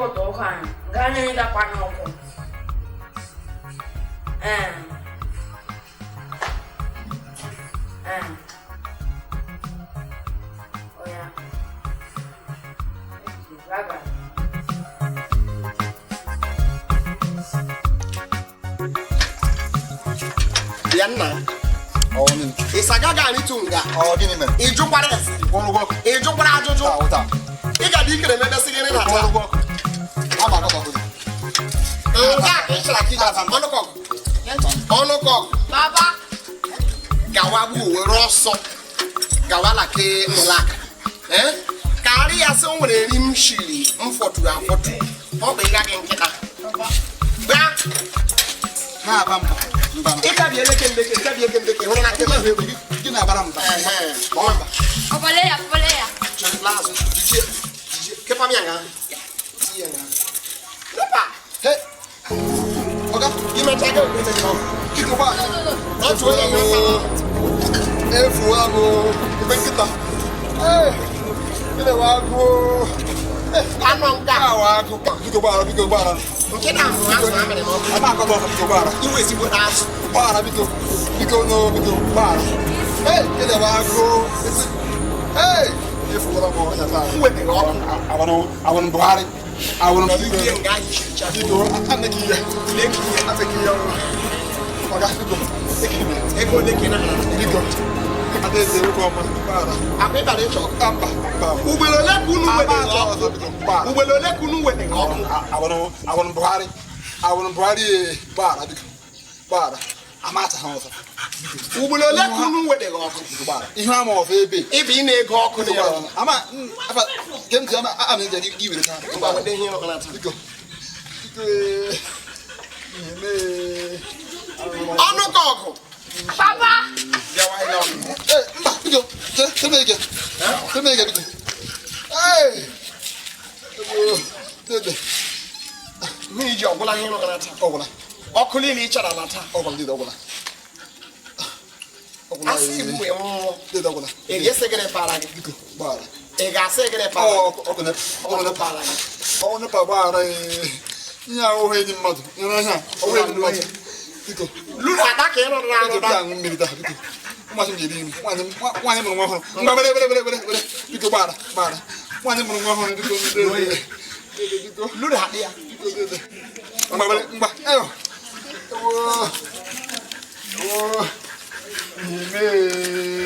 ụtọ ụka anyị gaa na gakwa n'ọkụ. Ee. Ee. Oya. Bye bye. Bịa nna. Ịsaga ga arịtu nga. Ị jụkwara ese. Ị jụkwara ajụjụ. Ị ga-adị ikere emebesị gịrị na taa. Nke a ka ị chọrọ ka ị ga-aza ọnụkọgụ. Ọnụkọgụ. Baba. Gawa gbuo were ọsọ. Gawa na ke nụlaka. Karị ya sị o nwere eri m shiri m fọturu afọtu. Ọ bụ ịga gị nkịta. Gbaa. Ịkabi eleke ndeke, ịkabi eke ndeke, hụrụ na nkịta. Mba. Ọbale ya, ọbale ya. Chere laa azụ, jijie, jijie. Kepa m ya nga. Tinye ya nga. Lepa! Ọga, imecha gị okwu ete gị ọgụ. Otu onye na-asa anọ nke a. Nke na ahụ azụ amịrị n'ọkụ. Iwe ezigbo azụ. Mwebere ọkụ. Buhari. Ihe nga ahụ ishiricha. Ego ole ka ị nara? Akwa ịbara ịchọ ọkụ. Ugboro ole ka unu wedere ọkụ? Ugboro ole ka unu wedere ọkụ? Awon Buhari. Awon Buhari gbara biko. Gbara. Amacha ha ọzọ. Ugboro ole ka unu wedere ọkụ? Gbara. Ihe ama ọzọ ebe. Ịbụ ị na-ego ọkụ na ya. Ama afa gem ti ama ama nje gị were taa. Ngwa wede ihe ịrụkọ na taa. Biko. Biko ee. Ihe mee. Ọnụ ka ọgụ. Papa. Bịawa ile ọnụ. Ee, mba biko. Che, teme ike. Teme ike biko. Ee. Ewo. Dede. Mmiri ji ọgwụla ihe ịrụkọ na taa. Ọgwụla. Ọkụ niile ị chara na taa. Ọgwụla dede ọgwụla. Ọgwụla. Asị mgbe nwụọ. Dede ọgwụla. Ị ga-esi gịnị para gị? Biko gbara. Ị ga-asị gịnị para gị? Ọkụ na Ọkụ para gị. Ọ nepa gbaghara ihe ahụhụ enyi mmadụ nyere ihe a ọhụrụ enyi mmadụ biko Luru ada ka ị rụrụ eji arụda. aṅụ mmiri taa biko ụmụasị m ga-eri nri nwaanyị mụrụ nwa ọhụrụ ngwa were were were were were biko gbaghara gbaghara nwaanyị mụrụ nwa ọhụrụ biko dede dede biko Luru adị ya. biko dede ngwa were ngwa eyo ewo ewo ihe mee